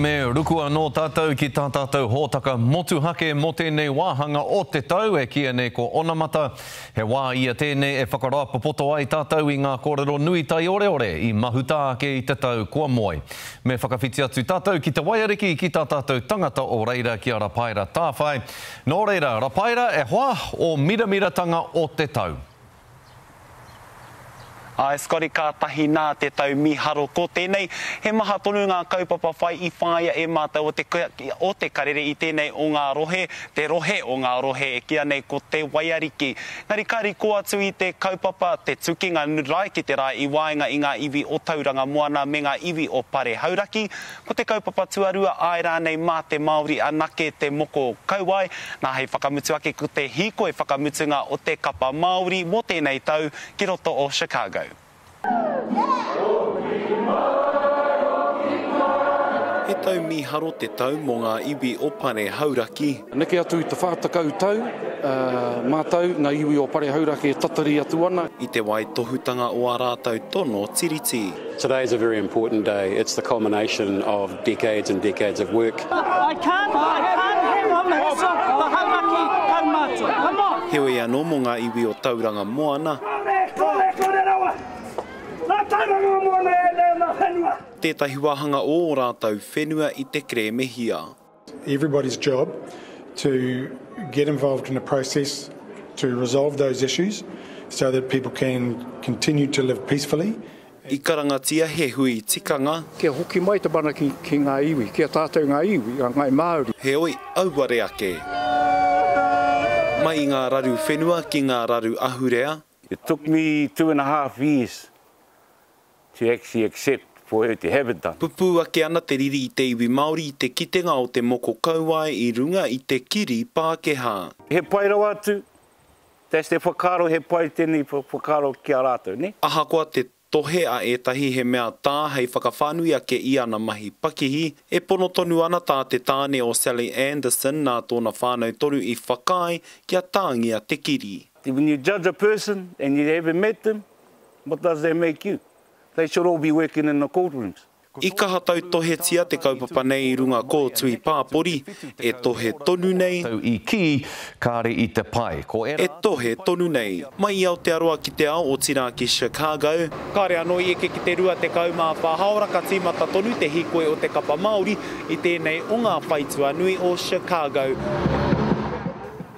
Me ruku anō tātou ki tā tātou hōtaka motuhake mō tēnei wāhanga o te tau e kīia nei ko Onamata. He wā ia tēnei e whakarāpopoto ai tātou i ngā kōrero nui taioreore i mahuta ake i te tau kua moe. Me whakawhiti atu tātou ki te waiariki ki tā tātou tangata o reira ki a Rapaera Tāwhai. Nō reira, Rapaera, e hoa, ō miramiratanga o te tau. Āe Scotty kātahi nā te tau mīharo ko tēnei. He maha tonu ngā kaupapa whai i whāia e mātou o te o te karere i tēnei o ngā rohe, te rohe o ngā rohe e kīa nei ko Te Waiariki. Engari ka riko atu i te kaupapa te tukinga rae ki te rae i waenga i ngā iwi o Tauranga Moana me ngā iwi o Pare Hauraki. Ko te kaupapa tuarua āe rānei mā te Māori anake te moko kauae, nā hei whakamutu ake ko te hīkoi whakamutunga o te kapa Māori mō tēnei tau ki roto o Chicago. He tau mīharo te tau mō ngā iwi o Pare Hauraki. Neke atu i te 40 tau mātou, ngā iwi o Pare Hauraki e tatari atu ana. I te waitohutanga o ā rātou tono tiriti. Today is a very important day, it's the culmination of decades and decades of work. I can't, I can't have him hissa the Hauraki kaumātua. Come on! Heoi anō mō ngā iwi o Tauranga Moana. Kore, kore, kore rawa! Nā Tauranga Moana ēnei o ngā whenua! Tētahi wāhanga o ō rātou whenua i te kerēmehia. Everybody's job to get involved in a process to resolve those issues so that people can continue to live peacefully. I karangatia he hui tikanga. Kia hoki mai te mana ki ngā iwi, ki a tātou ngā iwi, a Ngāi Māori. Heoi, auare ake. Mai i ngā raru whenua ki ngā raru ahurea. It took me 2.5 years to actually accept for her to have it done. Pupū ake ana te riri i te iwi Māori i te kitenga o te moko kauae i runga i te kiri Pākehā. He pai rawa atu, that's te whakaaro he pai tēnei whakaaro ki a rātou, nē? Ahakoa te tohe a ētahi he mea tā hei whakawhānui ake i ana mahi pakihi, e pono tonu ana tā te tāne o Sally Anderson nā tōna whānau tonu i whakaae kia tāngia te kiri. When you judge a person and you haven't met them, What does that make you? They should all be working in the courtrooms. I kaha tautohetia te kaupapa nei i runga kōtui pāpori, e tohe tonu nei. I kī, kāre i te pai. Ko ērā E tohe tonu nei. Mai i Aotearoa ki te ao, otirā ki Chicago. Kāre anō i eke ki te 24 haora ka tīmata tonu te hīkoi o te kapa Māori i tēnei o ngā whaitua nui o Chicago.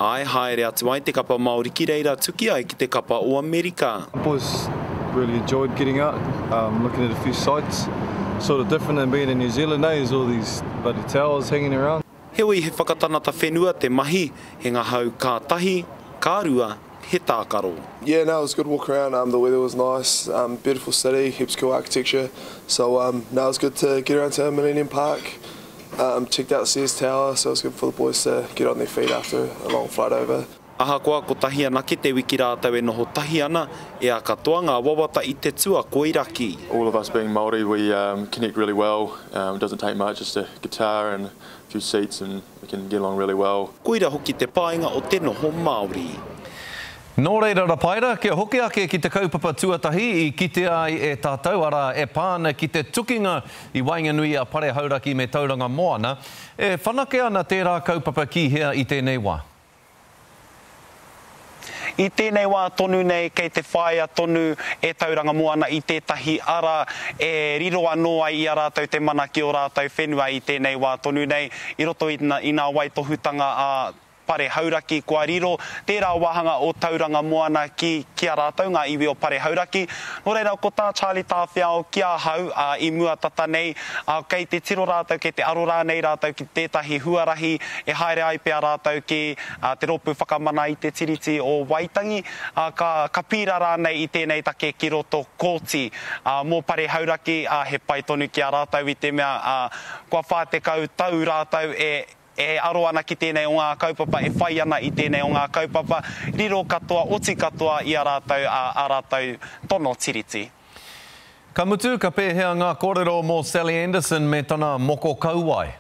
Āe, haere atu ai te kapa Māori ki reira tuki ai ki te kapa o Amerika. Boys really enjoyed getting out, um, looking at a few sights. Sort of different than being in New Zealand, eh? There's all these bloody towers hanging around. Heoi, he whakatanata whenua te mahi, he ngahau ka tahi, ka rua, he tākaro. Yeah, no, it was good walk around, um, the weather was nice, um, beautiful city, heaps cool architecture, so um, no, it was good to get around to Millennium Park, Um, checked out Sears Tower, so it was good for the boys to get on their feet after a long flight over. Ahakoa kotahi anake te wiki rātou e noho tahi ana, ea katoa ngā wawata i te tuakoi raki. All of us being Māori, we um, connect really well. Um, it doesn't take much, just a guitar and a few seats and we can get along really well. Koira hoki te painga o te noho Māori. Nō reira Rapaera, kia hoki ake ki te kaupapa tuatahi i kitea ai e tātou, arā, e pā ana ki te tukinga i waenganui i a Pare Hauraki me Tauranga Moana, e whanake ana tērā kaupapa ki hea i tēnei wā? I tēnei wā tonu nei kei te whāia tonu e Tauranga Moana i tētahi ara e riro anō ai i a rātou te mana ki ō rātou whenua i tēnei wā tonu nei i roto i nā waitohutanga a Pare Hauraki, kua riro tērā wāhanga o Tauranga Moana ki, ki a rātou, ngā iwi o Pare Hauraki. Nō reira, ko tā Charlie Tāwhiao ki ahau, ā, i mua tata nei, ā, kei te tiro rātou, kei te aro rānei rātou ki tētahi huarahi e haere ai pea rātou ki, ā, te Rōpū Whakamana i te Tiriti o Waitangi, ā, ka, ka pīra rānei i tēnei take ki roto kōti, ā, mō Pare Hauraki, ā, he pai tonu ki a rātou i te mea, ā, kua 40 tau rātou e, E aro ana ki tēnei o ngā kaupapa, e whai ana i tēnei o ngā kaupapa, riro katoa, oti katoa i a rātou ā rātou tono Tiriti. Ka mutu, ka pēhea ngā kōrero mō Sally Anderson me tana moko kauae?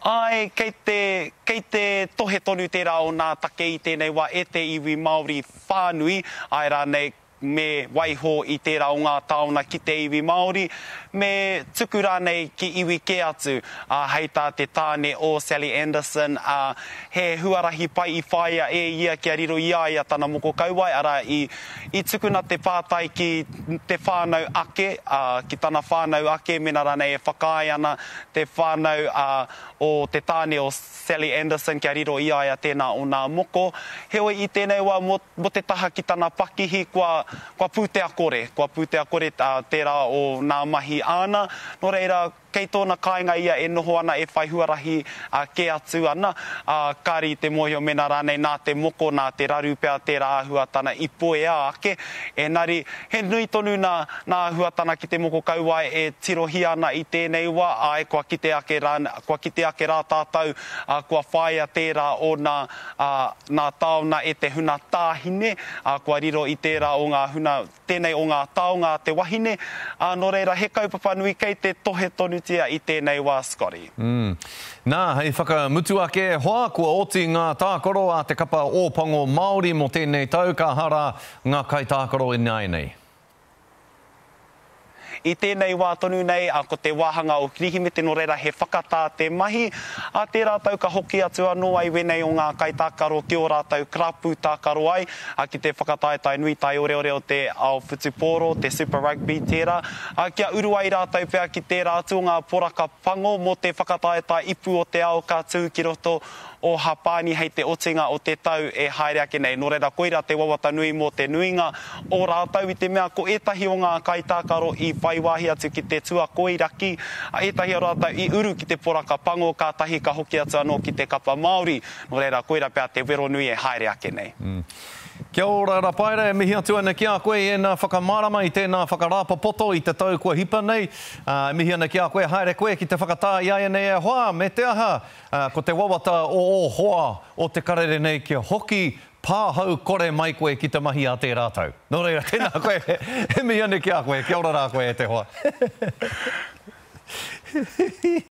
Āe, kei te, kei te tohe tonu tērā o nā take i tēnei wā e te iwi Māori whānui, āe rānei, me waiho i tērā o ngā taona ki te iwi Māori, me tuku rānei ki iwi kē atu, ā, hei tā te tāne o Sally Anderson, ā, he huarahi pai i whāia e ia kia riro i a ia tana moko kauae, arā, i, i tukuna te pātai ki te whānau ake, ā, ki tana whānau ake, mēnā rānei e whakaae ana te whānau, ā, o te tāne o Sally Anderson kia riro i a ia tēnā o nā moko. Heoi, i tēnei wā, mō, mō te taha ki tana pakihi, kua, kua pūtea kore, kua pūtea kore tērā o nā mahi āna. Nō reira, kei tōna kāinga ia e noho ana, e whai huarahi kē atu ana, ā, kāre i te mōhio mēnā rānei nā te moko, nā te raru pea tērā āhuatana i puea ake. Engari, he nui tonu nā, nā āhuatana ki te moko kauae e tirohia ana i tēnei wā, āe, kua kite ake rā, kua kite ake rā tātou, ā, kua whāia tērā o nā, ā, nā taona e te huna tāhine, ā, kua riro i tērā o ngā huna, tēnei o ngā taonga a te wahine, ā, nō reira, he kaupapa nui kei te tohe tonutia i tēnei wā, Scotty. Mm. Nā, hei whakamutu ake e hoa, kua oti ngā tākaro a te kapa Ōpango Māori mō tēnei tau, ka aha rā ngā kaitākaro ināianei? I tēnei wā tonu nei, ko te wāhanga o Kirihimete, nō reira he whakatā te mahi. Ā tērā tau ka hoki atu anō ai wēnei o ngā kaitākaro ki ō rātou karapu tākaro ai, ki te whakataetae nui taioreore o te ao whutupōro, te Super Rugby tērā, kia uru ai rātou pea ki tērā atu o ngā poraka pango mō te whakataetae ipu o te ao ka tū ki roto o Hapāni hei te otinga o te tau e haere ake nei. Nō reira, koirā te wawata nui mō te nuinga o rātou i te mea ko ētahi o ngā kaitākaro i whai wāhi atu ki te tuakoi raki, ētahi o rātou i uru ki te poraka pango kātahi ka hoki atu anō ki te kapa Māori. Nō reira, koirā pea te wero nui e haere ake nei. Kia ora Rapaera, e mihi atu ana ki a koe i ēnā whakamārama, i tēnā whakarāpopoto i te tau kua hipa nei. E mihi ana ki a koe, haere koe ki te whakatā iaianei e hoa, me te aha, Ā, ko te wawata o ō hoa o te karere nei kia hoki pāhau kore mai koe ki te mahi a tērā tau. Nō reira, tēnā koe, e mihi ana ki a koe, kia ora rā koe e te hoa.